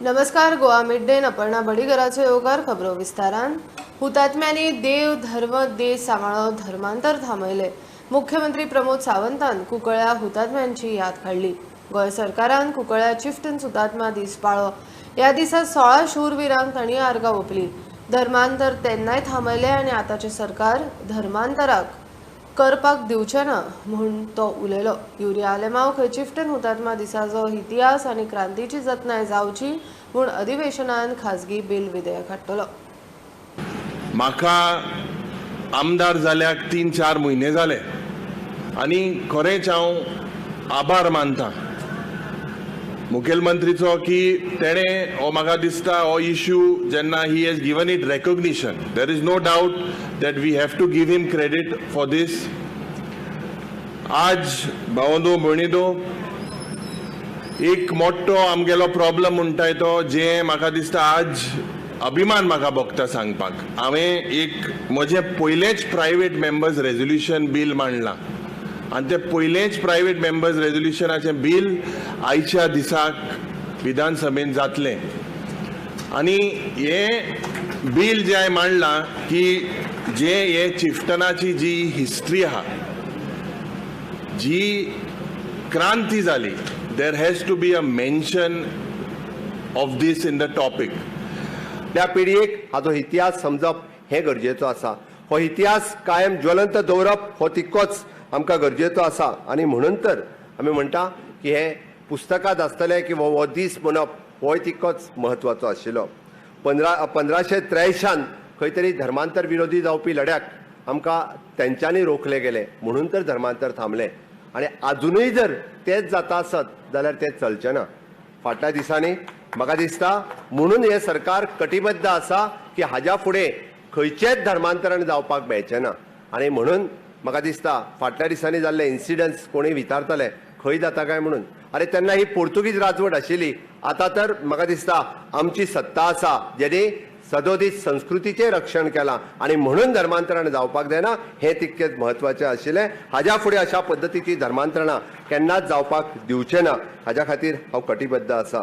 नमस्कार, गोवा मिड डेन अपर्णा बडीगराचो येवकार. खबरो विस्तारान. हुतात्म्यांनी देव धर्म देश सांबाळो धर्मांतर थांबयले. मुख्यमंत्री प्रमोद सावंतान कुंकळ्या हुतात्म्यांची याद काडली. गोंय सरकारान कुंकळ्या चिफ्टन्स हुतात्मा दीस पाळ्ळो. ह्या दिसा 16 शूरवीरांक तांणी आर्गां ओंपली. धर्मांतर तेन्नाय थांबयले आनी आतांचें सरकार धर्मांतराक करपाक दिवचें ना म्हूण तो उलयलो. युरी आलेमाव खंय चिफ्टन हुतात्मा दिसाचो इतिहास आनी क्रांतीची जतनाय जावची म्हूण अधिवेशनान खाजगी बिल विधेयक हाडटलो. म्हाका आमदार जाल्याक 3-4 म्हयने जाले आनी खरेंच हांव आभार मानता मुखेलमंत्रीचो की तेणें हो म्हाका दिसता हो इश्यू जेन्ना he has given it recognition. There is no doubt that we have to give him credit for this. आज भावंदो भयणीदो एक मोठो आमगेलो प्रॉब्लम म्हणटाय तो जे म्हाका दिसता आज अभिमान म्हाका भोगता सांगपाक. हांवें एक म्हजें पयलेंच प्रायवेट मेंबर्स रेजोल्युशन बील मांडलां आनी तें पयलेंच प्रायवेट मेंबर्स रेजोल्युशनाचें बील आयच्या दिसाक विधानसभेन जातलें. आनी हें बील जें हांवें मांडलां की जे हे चिफ्टनाची जी हिस्ट्री आहा, जी क्रांती जाली, there has to be a mention of this in the topic. त्या पिढयेक हाजो इतिहास समजप हें गरजेचो आसा. हो इतिहास कायम ज्वलंत दवरप हो तितकोच आमकां गरजेचो आसा. आनी म्हणून तर आमी म्हणटा की हे पुस्तकांत आसतलें की हो दीस मनप होय तितकोच म्हत्वाचो आशिल्लो. 1583 खंय तरी धर्मांतर विरोधी जावपी लढ्याक आमकां तेंच्यांनी रोखले गेले, म्हणून तर धर्मांतर थांबलें. आनी आजुनूय जर तेच जाता आसत जाल्यार तें चलचें ना. फाटल्या दिसांनी म्हाका दिसता म्हणून हें सरकार कटिबद्ध आसा की हाज्या फुडें खंयचेंच धर्मांतरण जावपाक मेळचें ना. आनी म्हणून म्हाका दिसता फाटल्या दिसांनी जाल्ले इन्सिडंट्स कोणूय विचारताले खंय जाता काय म्हणून, अरे तेन्ना ही पोर्तुगीज राजवट आशिल्ली. आतां तर म्हाका दिसता आमची सत्ता आसा जेणे सदोदीत संस्कृतीचें रक्षण केलां आनी म्हणून धर्मांतरण जावपाक जायना हें तितकेंच म्हत्वाचें आशिल्लें. हाज्या फुडें अशा पद्दतीची धर्मांतरणां केन्नाच जावपाक दिवचें ना हाज्या खातीर हांव कटिबद्ध आसा.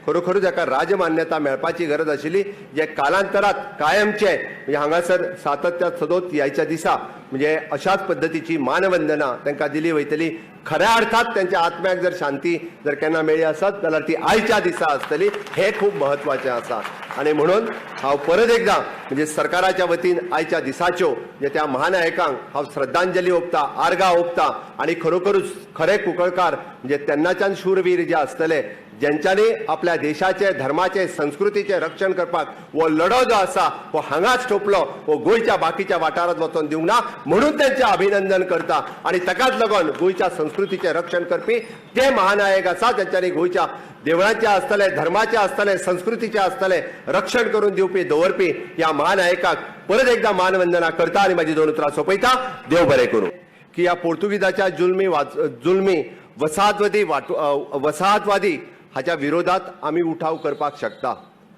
खरोखरूच हाका राजमान्यता मेळपाची गरज आशिल्ली, जे कालांतरात कायमचें म्हणजे हांगासर सातत्यात सदोत यायच्या दिसा म्हणजे अशाच पद्दतीची मानवंदना तांकां दिली वयतली. खऱ्या अर्थात त्यांच्या आत्म्याक जर शांती जर केन्ना मेळ्ळी आसत जाल्यार ती आयच्या दिसा आसतली, हें खूब म्हत्वाचें आसा. आनी म्हणून हांव परत एकदां म्हणजे सरकाराच्या वतीन आयच्या दिसाच्यो जे त्या महानायकांक हांव श्रद्धांजली ओंपता, आर्गां ओंपता. आनी खरोखरूच खरे कुंकळकार म्हणजे तेन्नाच्यान शूरवीर जे आसतले ज्यांच्यांनी आपल्या देशाचे, धर्माचे, संस्कृतीचे रक्षण करपाक हो लढो जो आसा हो हांगाच ठोपलो, हो गोंयच्या बाकीच्या वाठारांत वचोन दिवंक ना, म्हणून तेंचें अभिनंदन करता. आनी ताकाच लागून गोंयच्या संस्कृतीचें रक्षण करपी ते महानायक आसा ज्यांच्यांनी गोंयच्या देवळांचे आसतले, धर्माचे आसतले, संस्कृतीचे आसतले रक्षण करून दिवपी दवरपी ह्या महानायकाक परत एकदां मानवंदना करता आनी म्हाजी दोन उतरां सोंपयता. देव बरें करूं. की ह्या पोर्तुगीजाच्या जुलमी वसाहतवादी हाच्या विरोधात आमी उठाव करपाक शकता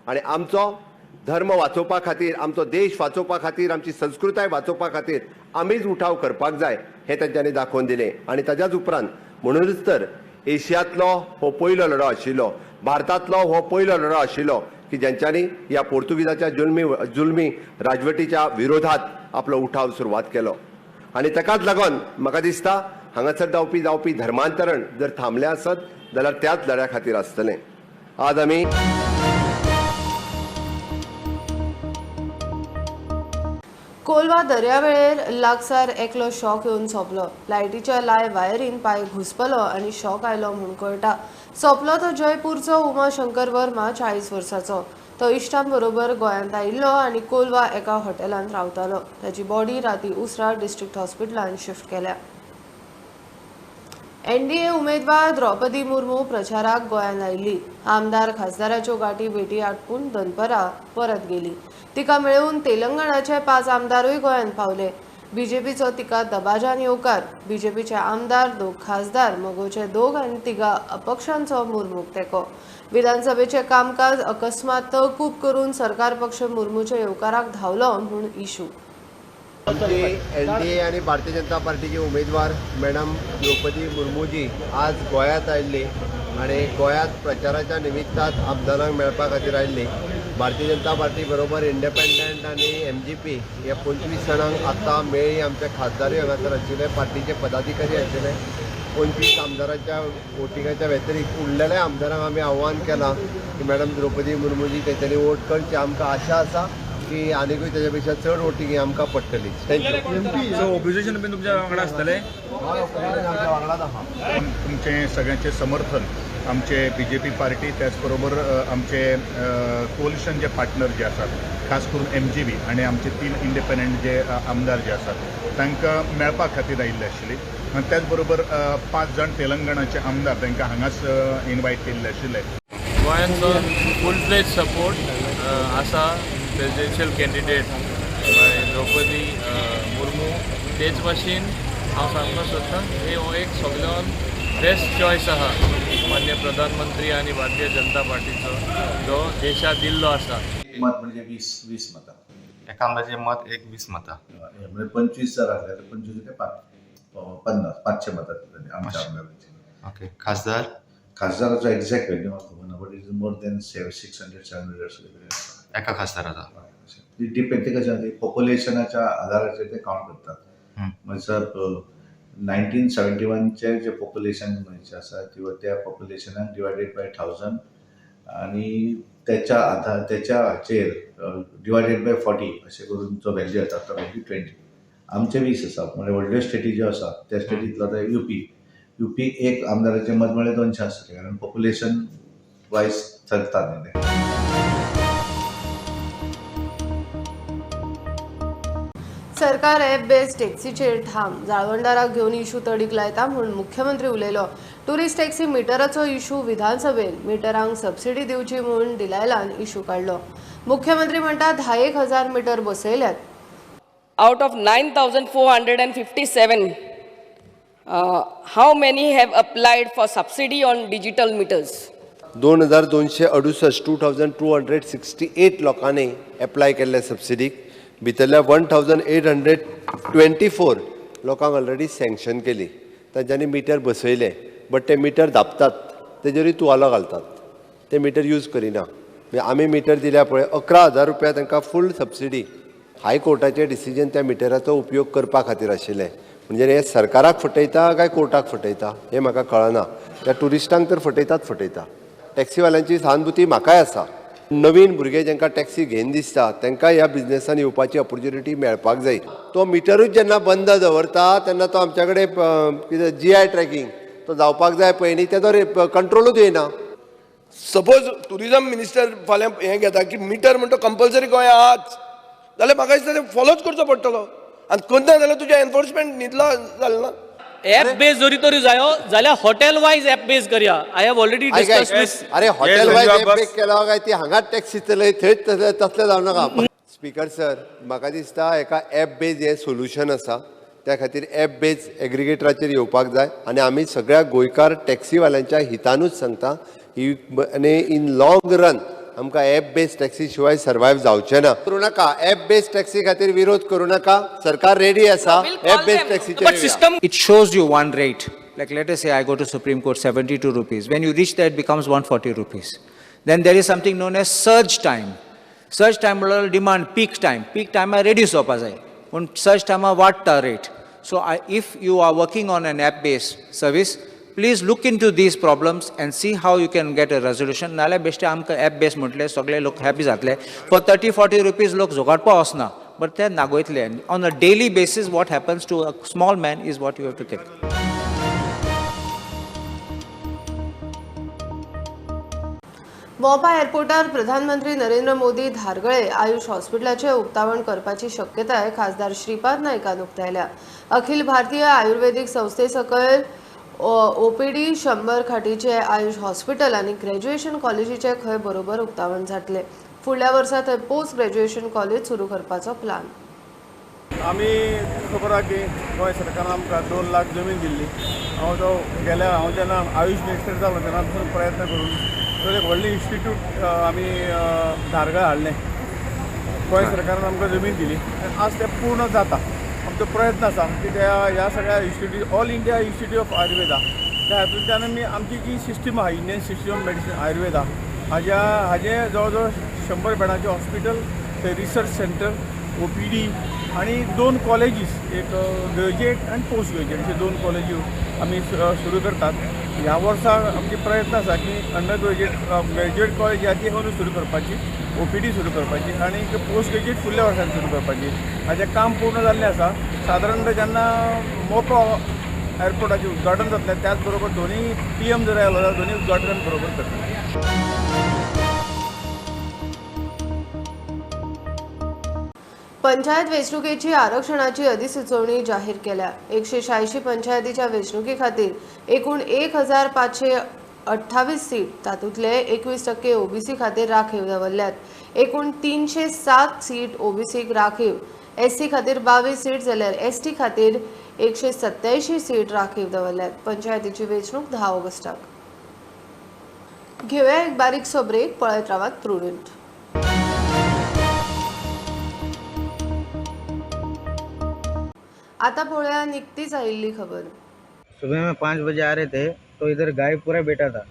आनी आमचो धर्म वाचोवपा खातीर, आमचो देश वाचोवपा खातीर, आमची संस्कृताय वाचोवपा खातीर आमीच उठाव करपाक जाय हें तेंच्यांनी दाखोवन दिलें. आनी ताज्याच उपरांत म्हणूनच तर एशियांतलो हो पयलो लढो आशिल्लो, भारतांतलो हो पयलो लढो आशिल्लो की ज्यांच्यांनी ह्या पोर्तुगीजाच्या जुलमी राजवटीच्या विरोधात आपलो उठाव सुरवात केलो. आनी ताकाच लागून म्हाका दिसता हांगासर जावपी धर्मांतरण जर थांबलें आसत जाल्यार त्याच लढ्या खातीर आसतलें. आज आमी कोलवा दर्यावेळेर लागसार एकलो शॉक येवन सोंपलो. लायटीच्या लाय वायरीन पांय घुसपलो आनी शॉक आयलो म्हूण कळटा. सोंपलो तो जयपूरचो उमा शंकर वर्मा, 40 वर्साचो. तो इश्टां बरोबर गोंयांत आयिल्लो आनी कोलवा एका हॉटेलांत रावतालो. ताची बॉडी राती उसरां डिस्ट्रिक्ट हॉस्पिटलांत शिफ्ट केल्या. एनडीए उमेदवार द्रौपदी मुर्मू प्रचाराक गोंयांत आयिल्ली. आमदार खासदाराच्यो गाठी भेटी आटपून दनपरां परत गेली. तिका मेळून तेलंगणाचे 5 आमदारूय गोंयांत पावले. बीजेपीचो तिका दबाजान येवकार. बीजेपीचे आमदार, 2 खासदार, मगोचे 2 आनी 3 अपक्षांचो मुर्मूक तेंको. विधानसभेचें कामकाज अकस्मात तहकूब करून सरकार पक्ष मुर्मूच्या येवकाराक धांवलो म्हूण इशू. एन डी ए आनी भारतीय जनता पार्टीचे उमेदवार मॅडम द्रौपदी मुर्मूजी आज गोंयांत आयिल्ली आनी गोंयांत प्रचाराच्या निमित्तान आमदारांक मेळपा खातीर आयिल्ली. भारतीय जनता पार्टी बरोबर इंडिपेंडंट आनी MGP हे 25 जाणांक आतां मेळ्ळी. आमचे खासदारूय हांगासर आशिल्ले, पार्टीचे पदाधिकारी आशिल्ले. 25 आमदारांच्या वोटिंगाच्या व्यतिरिक्त उरलेल्या आमदारांक आमी आव्हान केलां की मॅडम द्रौपदी मुर्मूजी तेंच्यांनी वोट करची. आमकां आशा आसा की आनीकूय तेच्या पेक्षा चड वोटींग आमकां पडटली. Thank you. सो ऑपोजिशन बीन तुमच्या वांगडा आसतलें? आमच्या वांगडाच आहा. तुमचें सगळ्यांचें समर्थन आमचे BJP party त्याचबरोबर आमचे कोलिशन जे पार्टनर जे आसात, खास करून MGB आनी आमचे 3 इंडिपेंडंट जे आमदार जे आसात तांकां मेळपा खातीर आयिल्ले आशिल्ली. आनी त्याच बरोबर 5 जाण तेलंगणाचे आमदार तांकां हांगाच इनवायट केल्ले आशिल्ले. गोंयांचो फूल फ्लेज सपोर्ट आसा प्रेसिडेन्शियल कॅन्डिडेट द्रौपदी मुर्मू. तेच भाशेन हांव सांगपाक सोदतां हे हो एक सगल्यान बेस्ट चॉयस आहा मान्य प्रधानमंत्री आनी भारतीय जनता पार्टीचो जो देशा दिल्लो आसा. मत म्हणजे 20 मतां. एका आमदाराचें मत एक 20 मतां. म्हणजे 25 जर आसले तर 25 ते 50 500 मतां जातली आमच्या आमदारांची. ओके. खासदार? खासदाराचो एक्झॅक्ट व्हॅल्यू म्हाका खबर ना, but it is more than 600 700 अशें कितें आसा. एका खासदाराचो डिपेंड ते कशें पॉप्युलेशनाच्या आधाराचेर ते कावंट करतात. म्हणसर 1971चे जे पॉप्युलेशन म्हणचे आसा किंवा त्या पॉप्युलेशनाक डिवायडेड बाय 1000 आनी त्याच्या आधार त्याच्या हाचेर डिवायडेड बाय 40 अशें करून जो व्हॅल्यू येता तो व्हॅल्यू 20. आमचे 20 आसा. म्हणजे व्हडल्यो स्टेटी ज्यो आसा त्या स्टेटींतलो आतां युपी एक आमदाराचें मत म्हळ्यार 200 आसतलें, कारण पॉप्युलेशन वायज थरता न्ही तें. सरकार ॲप बेस्ड टॅक्सीचेर ठाम, जाळवणदाराक घेवन इशू तडीक लायता म्हूण मुख्यमंत्री उलयलो. टुरिस्ट टॅक्सी मिटराचो इशू विधानसभेन मिटरांक सबसिडी दिवची म्हूण डिलायलान इशू काडलो. मुख्यमंत्री म्हणटा 10,000 metre बसयल्यात. Out of 9,457, how many have applied for subsidy on digital meters? 2268, 2268 लोकांनी एप्लाय केल्ले सबसिडीक. भितरल्या 1824 लोकांक ऑलरेडी सँक्शन केली. तांच्यांनी मिटर बसयले, बट ते मिटर धापतात, तेजेरूय तुवालो घालतात, ते मिटर यूज करिना. म्हणजे आमी मिटर दिल्या पळय 11,000 रुपया तांकां फूल सबसिडी. हायकोर्टाचें डिसिजन त्या मिटराचो उपयोग करपा खातीर आशिल्लें. म्हणजे हे सरकाराक फटयता काय कोर्टाक फटयता हें म्हाका कळना. त्या ट्युरिस्टांक तर फटयतात फटयता. टॅक्सीवाल्यांची सहानुभूती म्हाकाय आसा. नवीन भुरगे जांकां टॅक्सी घेन दिसता तांकां ह्या बिजनेसान येवपाची ऑपॉर्च्युनिटी मेळपाक जाय. तो मिटरूच जेन्ना बंद दवरता तेन्ना तो आमच्या कडेन कितें GI tracking तो जावपाक जाय पळय न्ही, तेजो कंट्रोलूच येना. सपोज टुरिजम मिनिस्टर फाल्यां हें घेता की मिटर म्हणटा कंपल्सरी गोंया आहाच जाल्यार म्हाका दिसता तें फॉलोच करचो पडटलो. आनी करना जाल्यार तुजें एनफोर्समेंट न्हिदला जालें ना. ॲप बेस जरी तरी जायो जाल्यार हॉटेल वायज ॲप बेस करया. I have already discuss with अरे हॉटेल वायज ॲप बेस केला काय ती हांगाच टॅक्सी चलय थंयच तसलें जावं नाका. स्पीकर सर, म्हाका दिसता एका ॲप बेज हें सोल्युशन आसा. त्या खातीर ॲप बेज एग्रिगेटराचेर येवपाक जाय आनी आमी सगळ्या गोंयकार टॅक्सीवाल्यांच्या हितानूच सांगता ही, आनी इन लॉंग रन आमकां ॲप बेज टॅक्सी शिवाय सर्वायव जावचें ना. करूं नाका ॲप बेज टॅक्सी खातीर विरोध करूं नाका. सरकार रेडी आसा ॲप बेज टॅक्सीचेर. System It shows you one rate. Like let us say I go to Supreme Court 72 rupees. When you reach there, it becomes 140 rupees. Then there is something known as surge time. Surge time म्हणल्यार demand peak time. Peak time reduce जावपा जाय, पूण surge time वाडटा rate. So if you are working on an app based service, please look into these problems and see how you can get a resolution. नाल्यार बेश्टे आमकां app बेस म्हटलें सगळे लोक हॅपी जातले. फॉर 30-40 रुपीज लोक झगडपा वचना, बट ते नागयतले. On a daily basis what happens to a small man is what you have to think. Mopa एअरपोर्टार प्रधानमंत्री नरेंद्र मोदी धारगळे आयुष हॉस्पिटलाचें उक्तावण करपाची शक्यताय खासदार श्रीपाद नायकान उक्तायल्या. अखिल भारतीय आयुर्वेदीक संस्थे सकयल OPD 100 खाटीचे आयुष हॉस्पिटल आनी ग्रॅज्युएशन कॉलेजीचें खंय बरोबर उक्तावण जातलें. फुडल्या वर्सा थंय पोस्ट ग्रॅज्युएशन कॉलेज सुरू करपाचो प्लान. आमी खबर आहा की गोंय सरकारान आमकां 2 लाख जमीन दिल्ली. हांव तो गेल्या हांव जेन्ना आयुष मिनिस्टर जालो तेन्ना पासून प्रयत्न करून तो एक व्हडलें इन्स्टिट्यूट आमी धारगळ हाडलें. गोंय सरकारान आमकां जमीन दिली आनी आज तें पूर्ण जाता. आमचो प्रयत्न आसा की त्या ह्या सगळ्या institute all India institute of Ayurveda त्या हातूंतल्यान आमी आमची जी सिस्टम आहा, Indian system of medicine Ayurveda, हाजे जवळ जवळ 100 बेडांचे हॉस्पिटल, थंय रिसर्च सेंटर, OPD आनी 2 कॉलेजीस, एक ग्रॅज्युएट आनी पोस्ट ग्रॅज्युएट अशे 2 कॉलेजी आमी सुरू करतात. ह्या वर्सा आमचे प्रयत्न आसा की अंडर ग्रॅज्युएट ग्रॅज्युएट कॉलेज ह्या ती अंदू सुरू करपाची, OPD सुरू करपाची आनी पोस्ट ग्रॅज्युएट फुडल्या वर्सान सुरू करपाची. हाजें काम पूर्ण जाल्लें आसा. सादारणतः जेन्ना मोपा एअरपोर्टाचें उद्घाटन जातलें त्याच बरोबर दोनूय PM जर आयलो जाल्यार दोनूय उद्घाटन बरोबर करतले. पंचायत वेंचणुकेची आरक्षणाची अधिसुचोवणी जाहीर केल्या. 186 पंचायतीच्या वेंचणुके खातीर एकूण 1528 सीट, तातूंतले 21% ओबीसी खातीर राखीव दवरल्यात. एकूण 307 सीट ओबीसीक राखीव, एससी खातीर 22 सीट जाल्यार एसटी खातीर 187 सीट राखीव दवरल्यात. पंचायतीची वेंचणूक 10 ऑगस्टाक. घेवया एक बारीकसो ब्रेक. पळयत रावात प्रुडंट. आता पळोवया निकतीच आयिल्ली खबर. सुबह में 5 बजे आ रहे थे तो इधर गाय पूरा बैठा था,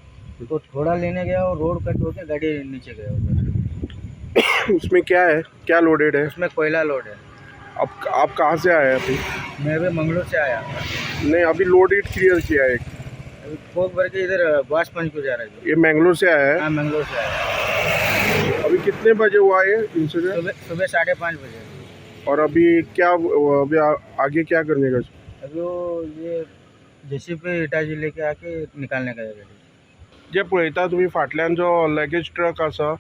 तो थोड़ा लेने गया और रोड कट होके गाड़ी नीचे गया उधर. उसमें क्या है, क्या लोडेड है? उसमें कोयला लोड है. आप कहाँ से आए अभी? मैं अभी मंगलोर से आया. नहीं, अभी लोडेड क्लियर किया है. अभी फोक भर के इधर बासपंच को जा रहा है. ये मंगलोर से आया है? हाँ, मंगलोर से आया. अभी कितने बजे हुआ ये इंसिडेंट? सुबह 5:30 बजे. और अभी क्या, अभी आगे क्या करने का? अभी वो ये जेसीबी इटाजी लेके आके निकालने का है गाड़ी. जे पळयता तुमी फाटल्यान जो लगेज ट्रक आसा,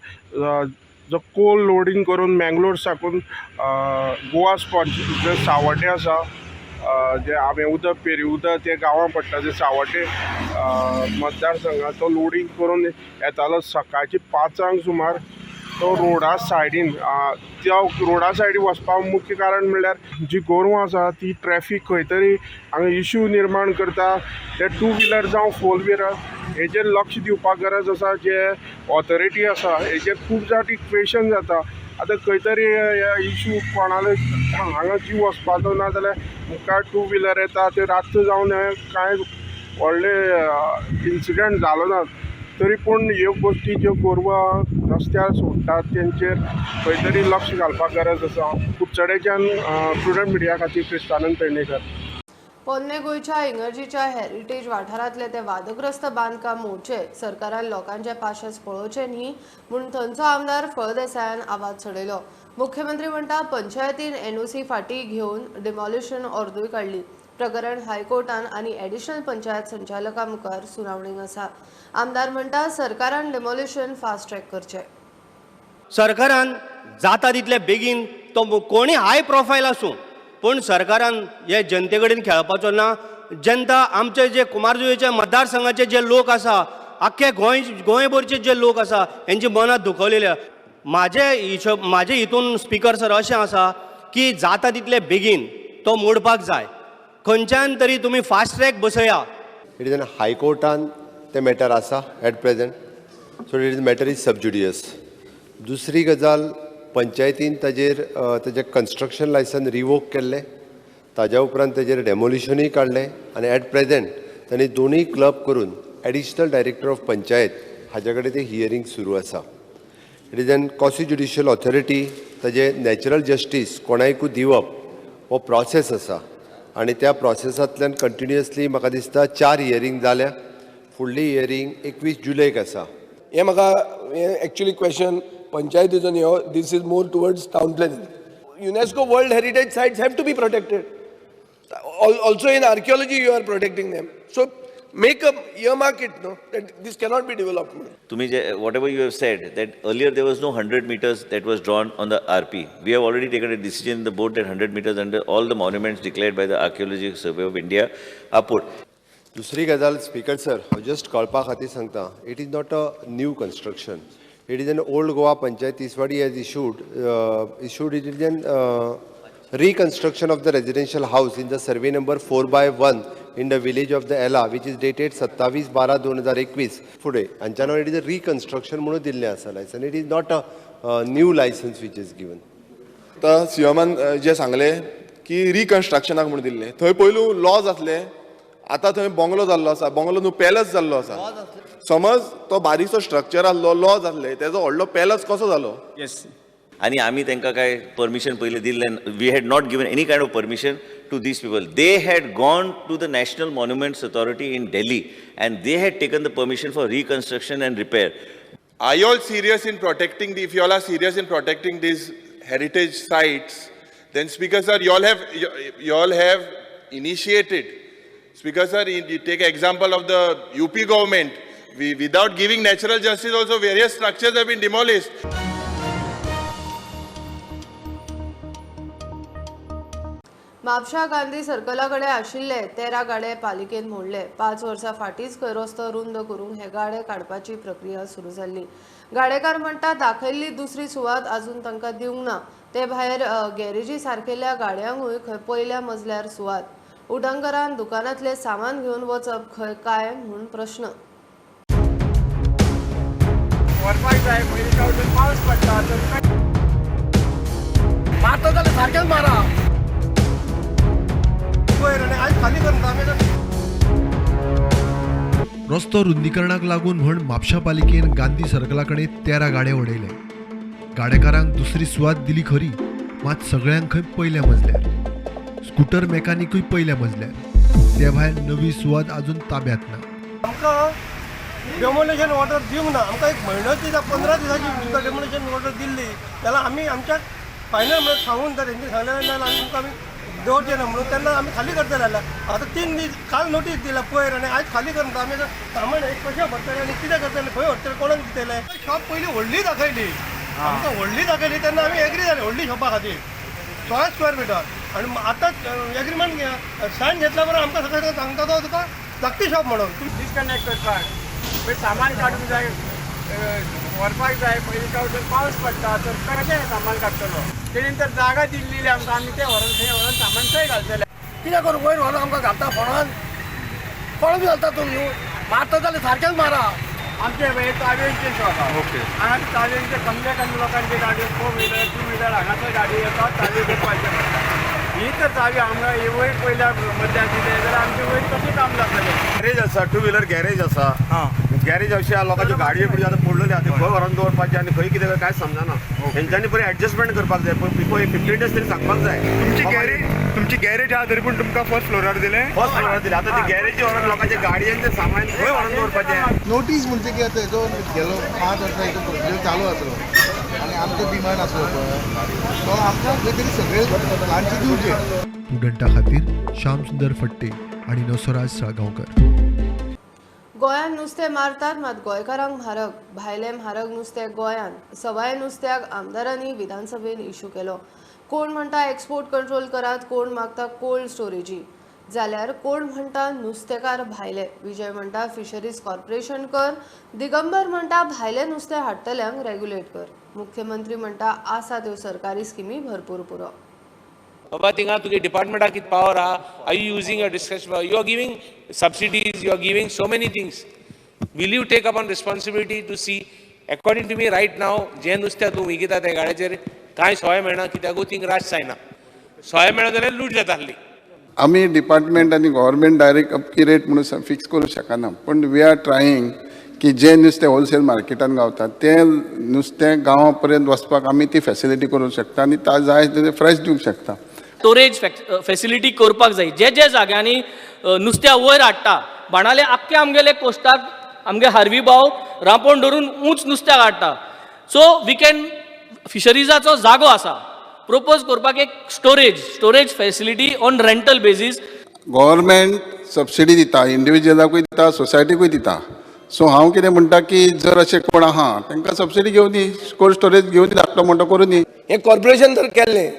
जो कोल लोडींग करून मँगलोर साकून गोवा स्पॉन्ज जे सावड्डे आसा, जे आंबे उदक पेरी उदक ते गांवां पडटा, जे सावड्डे मतदारसंघात तो लोडींग करून येतालो सकाळची 5 सुमार. तो रोडा सायडीन, त्या रोडा सायडीन वचपाक मुख्य कारण म्हणल्यार जी गोरवां आसा ती ट्रॅफीक खंय तरी हांगा इश्यू निर्माण करता. ते 2 व्हिलर जावं 4 व्हिलर हेजेर लक्ष दिवपाक गरज आसा. जे ऑथॉरिटी आसा हेजेर खूब जाटी क्वेशन जाता. आतां खंय तरी इश्यू कोणाले हांगा जीव वचपाचो ना जाल्यार मुखार 2 व्हिलर येता, ते रातचो जावन हें कांय व्हडले इन्सिडंट जालो ना, तरी पूण ह्यो गोश्टी ज्यो गोरवां रस्त्यार सोडटात तेंचेर खंय तरी लक्ष घालपाक गरज आसा. कुडचडेच्यान प्रुडंट मिडिया खातीर क्रिस्तानंद पेडणेकर. पोन्ने गोंयच्या इगर्जीच्या हेरिटेज वाठारांतले ते वादग्रस्त बांदकाम मोडचे, सरकारान लोकांचे पाशेस पळोवचे न्ही म्हूण थंयचो आमदार फळदेसायान आवाज चडयलो. मुख्यमंत्री म्हणटा पंचायतीन एनओसी फाटीं घेवन डिमॉलिशन ऑर्दूय काडली. प्रकरण हायकोर्टान आनी एडिशनल पंचायत संचालका मुखार सुनावणीक आसा. आमदार म्हणटा सरकारान डिमॉलिशन फास्ट ट्रॅक करचें. सरकारान जाता तितले बेगीन तो कोणी हाय प्रोफायल आसूं पूण सरकारान हे जनते कडेन खेळपाचो ना. जनता आमचे जे कुमारजुवेच्या मतदारसंघाचे जे लोक आसा, आख्खे गोंय गोंयभरचे जे लोक आसा हेंची मनां दुखवलेली. म्हाजे हिशोब म्हाजे हितून स्पिकर सर अशें आसा की जाता तितले बेगीन तो मोडपाक जाय. खंयच्यान तरी तुमी फास्ट ट्रॅक बसया. It is an हायकोर्टान तें मॅटर आसा at present, so it is matter is sub judice. दुसरी गजाल, पंचायतीन ताजेर ताजें कन्स्ट्रक्शन लायसन रिवोक केल्लें, ताज्या उपरांत ताजेर डेमोलिशनूय काडलें आनी एट प्रेजेंट तांणी दोनूय क्लब करून एडिशनल डायरेक्टर ऑफ पंचायत हाज्या कडेन तें हियरींग सुरू आसा. It is an quasi judicial authority, ताजें नॅचरल जस्टीस कोणायकूय दिवप हो प्रोसेस आसा आनी त्या प्रोसेसांतल्यान कंटिन्युअसली म्हाका दिसता 4 हियरींग जाल्या. फुडली हियरींग 21 जुलयक आसा. हें म्हाका हें एक्चुअली क्वेश्चन पंचायतीचो न्ही हो, this is more towards town planning. UNESCO world heritage sites have to be protected. Also in archaeology you are protecting them, so make a earmark it, no, that this cannot be developed. तुम्ही जे whatever you have said that earlier there was no 100 meters that was drawn on the RP. We have already taken a decision in the board that 100 meters under all the monuments declared by the Archaeological Survey of India are put. दुसरी गजाल speaker sir, हांव just कळपा खातीर सांगता, it is not a new construction. It is an old Goa Panchayat Tiswadi has issued it is an reconstruction of the residential house in the survey number 4/1 in the village of the Ela, which is dated 27/12/2021. फुडें हांच्या नांवार it is a reconstruction म्हणून दिल्लें आसा licence. It is not a new licence which is given. आतां सीएमान जें सांगलें की रिकन्स्ट्रक्शनाक म्हणून दिल्लें, थंय पयलू लॉज आसले, आतां थंय बंगलो जाल्लो आसा, बंगलो न्हू पॅलस जाल्लो आसा. समज तो बारीकसो स्ट्रक्चर आहलो, लॉज आहले, तेजो व्हडलो पॅलस कसो जालो? येस. आनी आमी तांकां काय परमिशन पयलीं दिल्लें? We had not given any kind of permission to these people. They had gone to the National Monuments Authority in Delhi and they had taken the permission for reconstruction and repair. Are you all serious in protecting the, if you all are serious in protecting these heritage sites, then Speaker sir, you all have initiated. Speaker sir, you take example of the UP government. We, without giving natural justice also, various structures have been demolished. Mapusa Gandhi सर्कला कडेन आशिल्ले 13 गाडे पालिकेन मोडले. 5 वर्सां फाटींच खंय रस्तो रुंद करूंक हे गाडे काडपाची प्रक्रिया सुरू जाल्ली. गाडेकार म्हणटा दाखयल्ली दुसरी सुवात अजून तांकां दिवंक ना. ते भायर गॅरेजी सारकेल्या गाड्यांकूय खंय पयल्या मजल्यार सुवात. उटंगरान दुकानांतलें सामान घेवन वचप खंय काय म्हूण प्रश्न. मारता जाल्यार सारकेंच मारा. रस्तो रुंदीकरणाक लागून म्हण म्हापशा पालिकेन गांधी सर्कला कडेन 13 गाडे उडयले. गाडेकारांक दुसरी सुवात दिली खरी, मात सगळ्यांक खंय पयल्या मजल्यार, स्कूटर मेकानिकूय पयल्या मजल्यार. ते भायर नवी सुवात अजून ताब्यात ना. आमकां डेमोलिशन ऑर्डर दिवंक ना. आमकां एक म्हयनो दिसा 15 दिसांची सुद्दां डेमोलिशन ऑर्डर दिल्ली जाल्यार आमी आमच्या फायनल म्हणून सांगून जर हेंचे सांगलें जाल्यार आमी तुमकां आमी दवरचे ना म्हणून तेन्ना आमी खाली करतले जाल्यार आतां 3 दीस काल नोटीस दिला पयर आनी आयज खाली कर म्हणटा. आमी सामान एक कशें भरतले आनी कितें करतले, खंय व्हरतले, कोणाक दितले? शॉप पयलीं व्हडली दाखयली आमकां, व्हडली दाखयली तेन्ना आमी एग्री जाले व्हडली शॉपा खातीर 16 स्क्वेअर मिटर. आनी आतां एग्रीमेंट सायन घेतल्या बरोबर आमकां सगळें सांगता तो तुका धाकटी शॉप म्हणून डिस्कनेक्ट करपाक सामान काडूंक जाय, व्हरपाक जाय. पयलीं काय पावस पडटा तर कशें सामान काडटलो? तेणेन तर जागा दिल्ली आमकां, आमी तें व्हरोन थंय व्हरोन सामान थंय घालतले. कितें करूं, वयर व्हरोन आमकां घालता फोणान, फोणान बी घालता तुमी न्हू. मारता जाल्यार सारकेंच मारा. आमचे हे चावयेंचे शॉप आहा. ओके, हांगा चावयेंचे कमले कमी लोकांची गाडी, 4 व्हिलर 2 व्हिलर हांगासर गाडी येता, चावी करपाचें पडटा. ही तर चावी आमकां ही वयर पयल्या मदल्यान दिले जाल्यार आमचें वयर कशें काम जातलें? गॅरेज आसा, 2 व्हिलर गॅरेज आसा. गॅरेज अशें लोकांच्यो गाडयो बिडयो आतां पडलेल्यो आहा, त्यो खंय व्हरोन दवरपाचें आनी खंय कितें कांयच समजना. तेंच्यांनी बरें एडजस्टमेंट करपाक जाय, पूण बिफोर 15 डेज तरी सांगपाक जाय. तुमची गॅरेज आहा तरी पूण तुमकां फर्स्ट फ्लोरार दिलें? फर्स्ट फ्लोरार दिलें. आतां ते गॅरेजी व्हरोन लोकांच्या गाडयांचें सामान खंय व्हरोन दवरपाचें? नोटीस म्हणजे की आतां हेजो गेलो 5 वर्सां हेजो प्रोसिजर चालू आसलो आनी आमचो डिमांड आसलो पळय तो आमकां खंय तरी सगळे प्लानचे दिवचे. स्टुडंटा खातीर श्याम सुंदर फट्टे आनी नसोराज साळगांवकर. गोंयांत नुस्तें मारतात मात गोंयकारांक म्हारग, भायलें म्हारग नुस्तें गोंयांत. सवाय नुस्त्याक आमदारांनी विधानसभेन इशू केलो. कोण म्हणटा एक्सपोर्ट कंट्रोल करात, कोण मागता कोल्ड स्टोरेजी, जाल्यार कोण म्हणटा नुस्तेकार भायले. विजय म्हणटा फिशरीज कॉर्पोरेशन कर, दिगंबर म्हणटा भायलें नुस्तें हाडटल्यांक रेग्युलेट कर. मुख्यमंत्री म्हणटा आसा त्यो सरकारी स्किमी भरपूर पुरो. बाबा थिंगा तुगे डिपार्टमेंटाक कितें पावर आहा? Are you using your discretion? You are giving subsidies, you are giving so many things. Will you take upon responsibility to see? According to me right now जें नुस्तें तूं विकता त्या गाड्याचेर कांय सोय मेळना, कित्याकूय थिंग राश जायना. सोय मेळना जाल्यार लूट जाता आसली. आमी डिपार्टमेंट आनी गव्हर्मेंट डायरेक्ट अमकी रेट म्हणून फिक्स करूंक शकना, पूण we are trying की जें नुस्तें होलसेल मार्केटान गावता तें नुस्तें गांवा पर्यंत वचपाक आमी ती फेसिलिटी करूंक शकता आनी जाय तितलें फ्रेश दिवंक शकता. स्टोरेज फेसिलिटी करपाक जाय. जे जे जाग्यांनी नुस्त्या वयर हाडटा, बाणाले आख्खे आमगेले कोस्टाक आमगे हार्वी भाव रांपोण धरून उंच नुस्त्याक हाडटा. सो we can फिशरीजाचो जागो आसा प्रपोज करपाक एक storage facility on rental basis. Government subsidy दिता, इंडिविज्युअलाकूय दिता, सोसायटीकूय दिता. सो हांव कितें म्हणटा की जर अशें कोण आहा तांकां सबसिडी घेवनी, कोल्ड स्टोरेज घेवनी, धाकटो मोटो करूनी. हें कॉर्पोरेशन जर केल्लें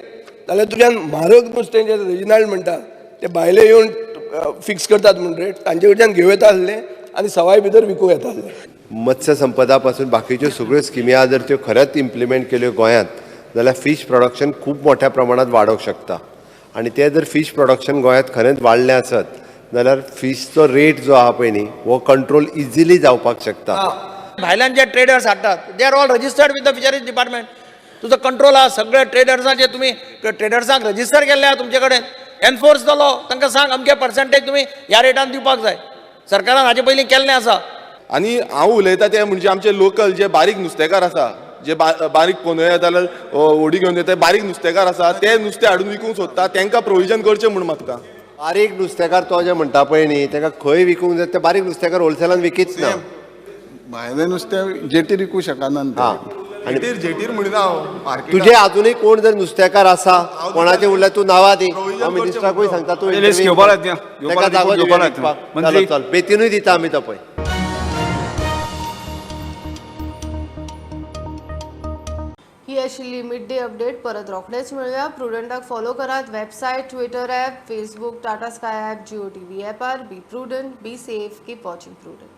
जाल्यार तुज्यान म्हारग नुस्तें जें रेजिनाल्ड म्हणटा ते भायले येवन फिक्स करतात म्हूण रेट तांचे कडच्यान घेवं येता आसलें आनी सवाय भितर विकूं येता आसलें. मत्स्य संपदा पासून बाकीच्यो सगळ्यो स्किमी आहा जर त्यो खरेंच इम्प्लिमेंट केल्यो गोंयांत जाल्यार फीश प्रोडक्शन खूब मोठ्या प्रमाणांत वाडोवंक शकता. आनी तें जर फीश प्रोडक्शन गोंयांत खरेंच वाडलें आसत जाल्यार फिशचो रेट जो आहा पळय न्ही हो कंट्रोल इजिली जावपाक शकता. भायल्यान जे ट्रेडर्स हाडटात they are all registered with the fisheries department. तुजो कंट्रोल आहा सगळे ट्रेडर्सांचे, तुमी ट्रेडर्सांक रजिस्टर केल्ले आहा तुमचे कडेन. Enforce the law. तांकां सांग अमके पर्संटेज तुमी ह्या रेटान दिवपाक जाय. सरकारान हाचे पयलीं केल्लें आसा. आनी हांव उलयता ते म्हणजे आमचे लोकल जे बारीक नुस्तेकार आसा, जे बारीक पोनयो जाल्यार होडी घेवन येता, बारीक नुस्तेकार आसा, ते नुस्तें हाडून विकूंक सोदता, तांकां प्रोविजन करचें म्हूण मागता. बारीक नुस्तेकार तो जे म्हणटा पळय न्ही, ताका खंय विकूंक जाय ते बारीक नुस्तेकार होलसेलान विकीच ना. भायलें नुस्तें जेटीर विकूंक शकना. जेटीर जेटीर म्हणिना हांव, तुजे अजूनय कोण जर नुस्तेकार आसा कोणाचे उरल्यार तूं नांवां दी, हांव मिनिस्टराकूय सांगता तूं ताका जागो दिवपाक. चल बेतीनूय दिता आमी तो पळय. ही आशिल्ली मिड डे अपडेट. परत रोखडेच मेळुया. प्रुडंटाक फॉलो करात website, Twitter app, Facebook, Tata Sky app, Jio TV ॲपार. Be prudent, be safe, keep watching Prudent.